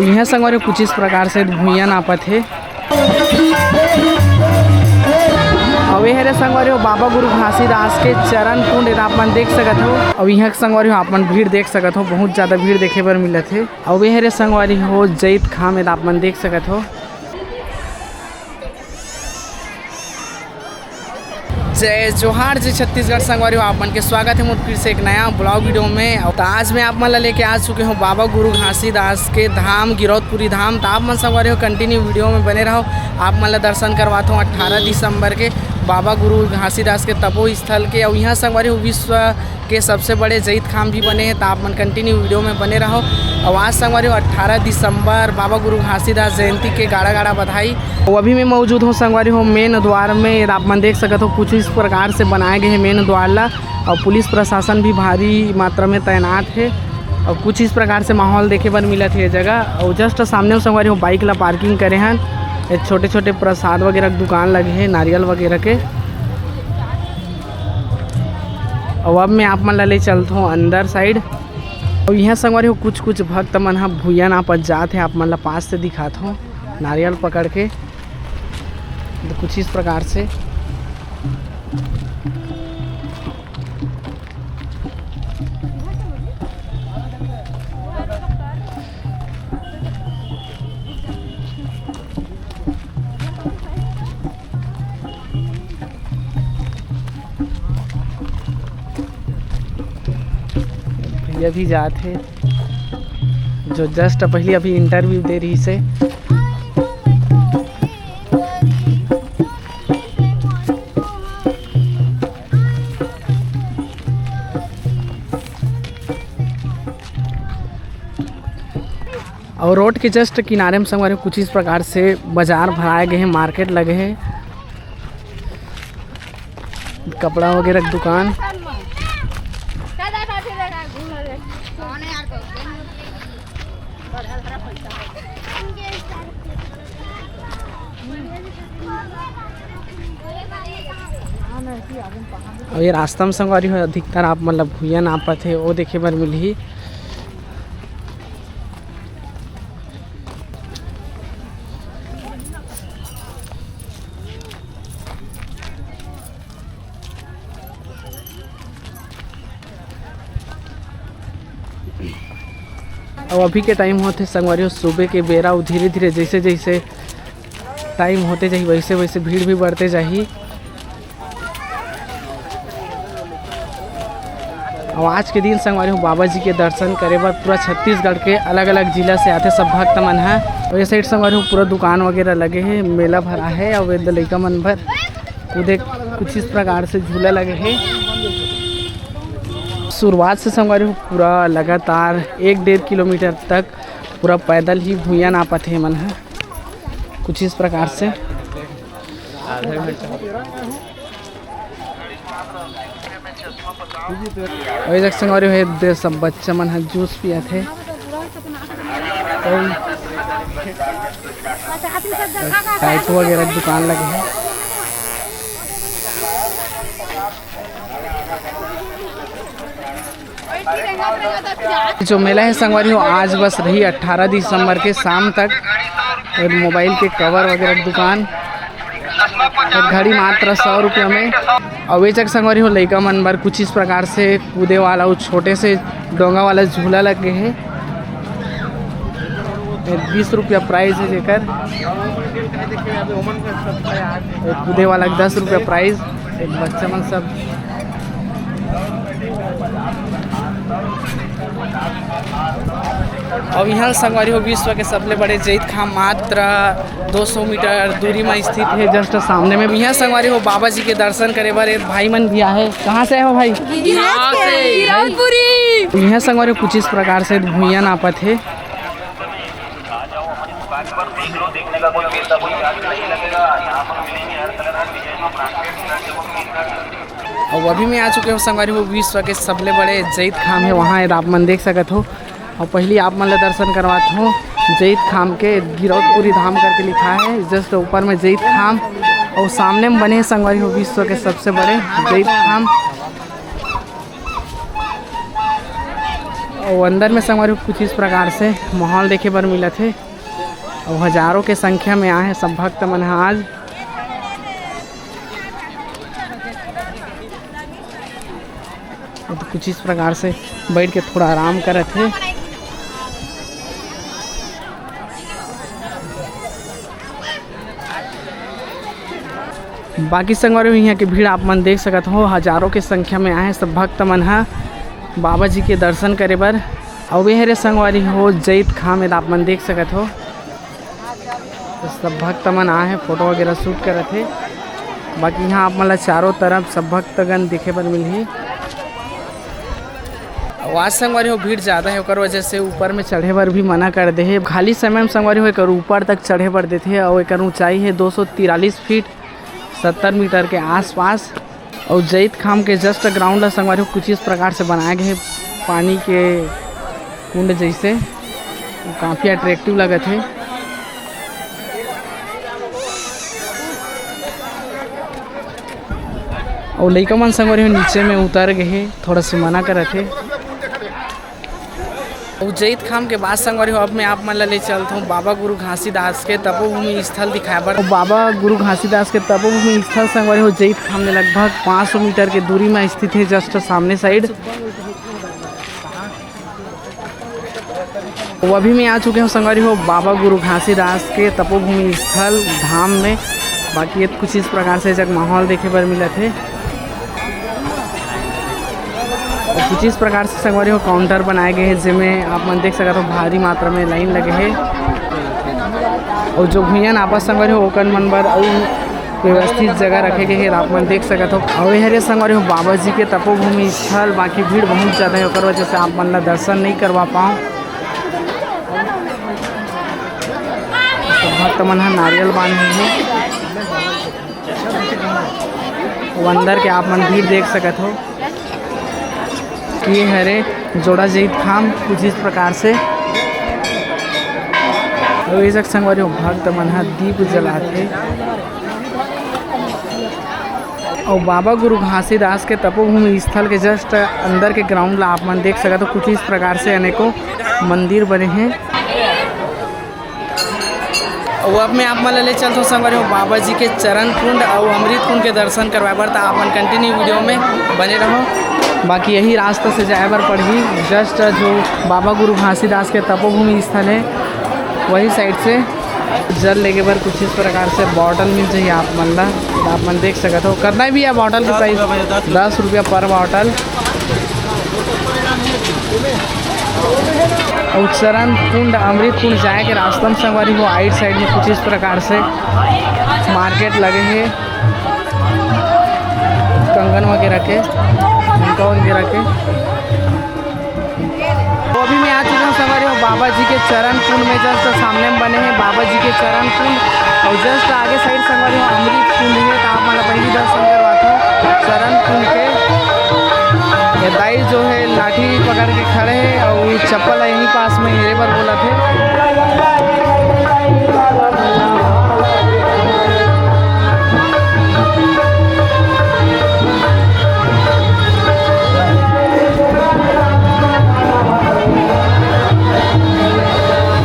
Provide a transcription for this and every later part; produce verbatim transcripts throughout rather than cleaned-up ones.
इहाँ संगवारी हो कुछ इस प्रकार से भुइयां नापत हे। अउ ये हरे संगवारी हो बाबा गुरु घासीदास के चरण कुंड, एला आप मन देख सकत हो। अउ इहाँ के संगवारी हो आप मन भीड़ देख सकत हो, बहुत ज्यादा भीड़ देखे बर मिलत हे। अउ ये हरे संगवारी हो जैत खाम, एला आप मन देख सकत हो। जय जोहार, जय छत्तीसगढ़ संगवारी हो, आप मन के स्वागत हे मोर फिर से एक नया ब्लॉग वीडियो में। अउ त आज मैं आप मन ला लेके आ चुके हूँ बाबा गुरु घासीदास के धाम गिरौदपुरी धाम। त आप मन संगवारी हो कंटिन्यू वीडियो में बने रहो, आप मन ला दर्शन करवात हूँ अट्ठारह दिसंबर के बाबा गुरु घासीदास के तपो स्थल के। अउ इहाँ संगवारी हो विश्व के सबसे बड़े जैत खाम भी बने हे, त आप मन कंटिन्यू वीडियो में बने रहो। अउ आज संगवारी हो अट्ठारह दिसंबर, बाबा गुरु घासीदास जयंती के गाड़ा गाड़ा बधाई। अउ अभी मैं मौजूद हूँ संगवारी हो मेन द्वार में। आप मन देख सकत हो कुछ इस प्रकार से बनाए गए हे मेन द्वार ला, अउ पुलिस प्रशासन भी भारी मात्रा में तैनात हे। अउ कुछ इस प्रकार से माहौल देखे बर मिलत हे ये जगह। अउ जस्ट सामने में संगवारी हो बाइक ला पार्किंग करे हन, ये छोटे छोटे प्रसाद वगैरह के दुकान लगे हे, नारियल वगैरह के। अउ अब मैं आप मन ला ले चलत हूँ अंदर साइड। अउ इहाँ संगवारी हो कुछ कुछ भक्त मन ह भुइयां नापत जात हे, आप मन ला पास से दिखात हूँ नारियल पकड़ के। त कुछ इस प्रकार से भैया भी जात हे, जो जस्ट पहले अभी इंटरव्यू दे रही से। अउ रोड के जस्ट किनारे में संगवारी हो कुछ इस प्रकार से बाजार भराए गए हे, मार्केट लगे हे, कपड़ा वगैरह के दुकान। अउ ये रास्ता में संगवारी हो अधिकतर आप मन ला भुइयां नापत हे, वो देखे बर मिलही। अउ अभी के टाइम होथे संगवारी हो सुबह के बेरा, अउ धीरे धीरे जैसे जैसे टाइम होते जाही वैसे वैसे भीड़ भी बढ़ते जाही। अउ आज के दिन संगवारी हो बाबा जी के दर्शन करे बर पूरा छत्तीसगढ़ के अलग-अलग जिला से आथे सब भक्त मन ह। अउ ये साइड संगवारी हो पूरा दुकान वगैरह लगे हे, मेला भरा हे अउ ए दे लइका मन बर कूदे कुछ इस प्रकार से झूला लगे हे। शुरुआत से संगवारी हो पूरा लगातार एक डेढ़ किलोमीटर तक पूरा पैदल ही भुइयां नापत हे मन ह कुछ इस प्रकार से। अउ ए जग संगवारी हो, ए दे सब बच्चा मन ह जूस पियत हे। अउ टाइटो वगैरह के दुकान लगे हे। जो मेला हे संगवारी हो, आज बस रही अट्ठारह दिसंबर के शाम तक। अउ मोबाइल के कवर वगैरह के दुकान, अउ घड़ी मात्र सौ रुपया में। अउ ए जग संगवारी हो, लइका मन बर कुछ इस प्रकार से कूदे वाला, वो छोटे से डोंगा वाला झूला लगे हे। ये बीस रुपया प्राइस हे जेकर, ये कूदे वाला दस रुपया प्राइस। एक बच्चा मन सब। अउ इहाँ संगवारी हो, विश्व के सबले बड़े जैत खाम मात्र दो सौ मीटर दूरी म स्थित हे, just सामने में। इहाँ संगवारी हो, बाबा जी के दर्शन करे बर ए भाई मन भी आहे। कहाँ से आए हो भाई? गिरिराज के। गिरिराजपुरी। इहाँ संगवारी हो, कुछ इस प्रकार से भुइयां नापत हे। अउ अभी मैं आ चुके हूँ संगवारी हो, विश्व के सबले बड़े जैत खाम हे, वहाँ आप मन देख सकत हो। अउ पहली आप मन ला दर्शन करवात हूँ जैत खाम के, गिरौदपुरी धाम करके लिखा हे, just ऊपर में जैत खाम अउ सामने में बने हे संगवारी हो विश्व के सबसे बड़े जैत खाम। अउ अंदर में संगवारी हो कुछ इस प्रकार से माहौल देखे बर मिलत हे। अउ हजारों के संख्या में आए हे सब भक्त मन ह आज। अउ तो कुछ इस प्रकार से बैठ के थोड़ा आराम करत हे। बाकी संगवारी हो, इहाँ के भीड़ आप मन देख सकत हो, हजारों के संख्या में आए हे सब भक्त मन ह बाबा जी के दर्शन करे बर। अउ ये हरे संगवारी हो, जैत खाम, एला आप मन देख सकत हो, तो सब भक्त मन आए हे, फोटो वगैरह शूट करत हे। बाकी इहाँ आप मन ला चारों तरफ सब भक्तगण देखे बर मिलही। अउ आज संगवारी हो, भीड़ ज़्यादा हे, ओकर वजह से ऊपर में चढ़े बर भी मना कर दे हे। खाली समय में संगवारी हो, एकर ऊपर तक चढ़े बर देथे। अउ एकर ऊंचाई हे दो सौ तिरालीस फीट, सत्तर मीटर के आसपास। अउ जैत खाम के just ground ला संगवारी हो, कुछ इस प्रकार से बनाए गए हे, पानी के कुंड जैसे, काफ़ी अट्रैक्टिव लगत हे। अउ लइका मन संगवारी हो नीचे में उतर गए हे, थोड़ा से मना करत हे। अउ जैत खाम के बाद संगवारी हो, अब मैं आप मन ला ले चलत हूँ बाबा गुरु घासीदास के तपोभूमि स्थल दिखाए बर। अउ बाबा गुरु घासीदास के तपोभूमि स्थल संगवारी हो, जैत खाम ले लगभग पाँच सौ मीटर के दूरी में स्थित हे, just सामने साइड। वो अभी मैं आ चुके हूँ संगवारी हो बाबा गुरु घासीदास के तपोभूमि स्थल धाम में। बाकी ये कुछ इस प्रकार से जग माहौल देखे बर मिलत हे। और कुछ इस प्रकार से संगवारी हो काउंटर बनाए गए हैं, जेमे आप मन देख सकत हो भारी मात्रा में लाइन लगे हे। और जो भुइयां नापत संगवारी हो ओकन मन बर अउ व्यवस्थित जगह रखे गए हे, आप मन देख सकत हो। अउ ये हरे संगवारी हो बाबा जी के तपोभूमि स्थल, बाकी भीड़ बहुत ज़्यादा है, ओकर वजह से आप मन ला दर्शन नहीं करवा पाओ। तो भक्त मन ह नारियल बांधे हे। वो अंदर के आप मन भीड़ देख सकत हो। ये हरे जोड़ा जैत खाम कुछ इस प्रकार से। अउ ये जग संगवारी हो भक्त मन ह दीप जलाथे। अउ बाबा गुरु घासीदास के तपोभूमि स्थल के just अंदर के ग्राउंड ला आप मन देख सकत हो। कुछ इस प्रकार से अनेकों मंदिर बने हैं। अउ अब मैं आप मन ला ले चलत हूँ संगवारी हो बाबा जी के चरण कुंड अउ अमृत कुंड के दर्शन करवाए बर, त आप मन कंटिन्यू वीडियो में बने रहो। बाकी यही रास्ता से जाए बर पड़ही, just जो बाबा गुरु घासीदास के तपोभूमि स्थल है, वही साइड से जल लेके बर कुछ इस प्रकार से बॉटल मिल जाही आप मन ला। आप मन देख सकत हो, कितना भी है बॉटल के प्राइस? दस रुपया per bottle। अउ चरण कुंड, अमृत कुंड जाए के रास्ता में संगवारी हो, आइट साइड में कुछ इस प्रकार से मार्केट लगे हे, कंगन वगैरह के, झुमका वगैरह के। तो अभी मैं आ चुका हूँ संगवारी हो बाबा जी के चरण कुंड में, just सामने में बने हैं बाबा जी के चरण कुंड। और just आगे साइड संगवारी हो अमृत कुंड है, तो आप मन ला पहली दर्शन करवाता हूँ चरण कुंड के। ये दाई जो है लाठी पकड़ के खड़े हैं और चप्पल यहीं पास में हेरे बर बोला थे।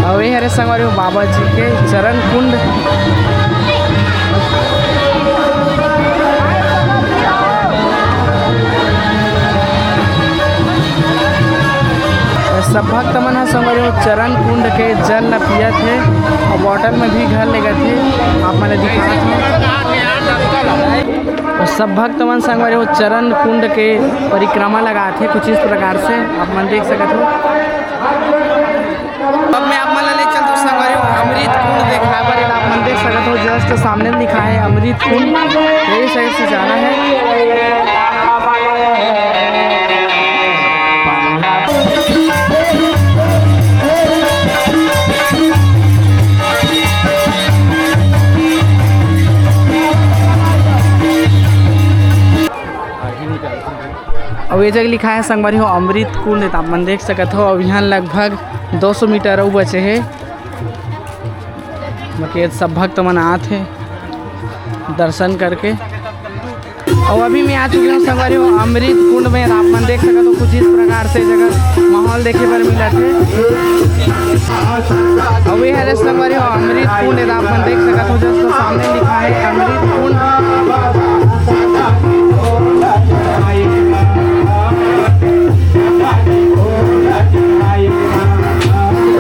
अउ ये हरे संगवारी हो बाबा जी के चरण कुंड। सब भक्त मन ह संगवारी हो चरण कुंड के जल ल पियत हे और बॉटल में भी घर लेगत हे। आप मन ल दिखात हे। और सब भक्त मन संगवारी हो चरण कुंड के परिक्रमा लगात हे कुछ इस प्रकार से, आप मन देख सकत हो। अब मैं आप मन ला ले चलत हूँ संगवारी हो अमृत कुंड देखाए बर, आप मन देख सकत हो just सामने में लिखा है अमृत कुंड, यही साइड से जाना है। अउ ये जगह लिखा है संगवारी हो अमृत कुंड, त आप मन देख सकत हो। अउ यहाँ लगभग दो सौ मीटर अउ बचे हे, बाकी सब भक्त मन आत हे दर्शन करके। अउ अभी मैं आ चुके हूँ संगवारी हो अमृत कुंड में। आप मन देख सकत हो कुछ इस प्रकार से जगह माहौल देखे बर मिलत हे। अउ ये हरे संगवारी हो अमृत कुंड, आप मन देख सकत हो just सामने लिखा है अमृत कुंड।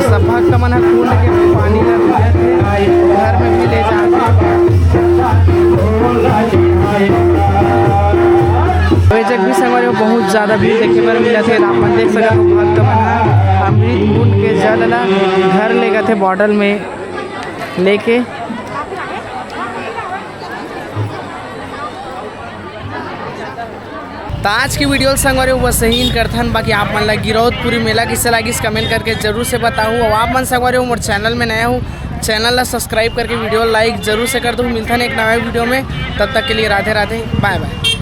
सब भक्त मन ह कुंड के पानी ला पीयत हे, घर में भी ले जाथे। ये जग भी संगवारी हो बहुत ज्यादा भीड़ देखे बर मिलत हे। आप मन देख सकत हो भक्त मन ह अमृत कुंड के जल ला घर ले गथे बॉटल में लेके। त आज के वीडियो ल संगवारी हो बस यही करथन। बाकी आप मन ला गिरौदपुरी मेला किसे लागिस कमेंट करके जरूर से बताहू। अउ आप मन संगवारी हो मोर चैनल में नया हो, चैनल ला सब्सक्राइब करके वीडियो लाइक जरूर से कर दो। मिलथन एक नवा वीडियो में, तब तक के लिए राधे राधे, बाय बाय।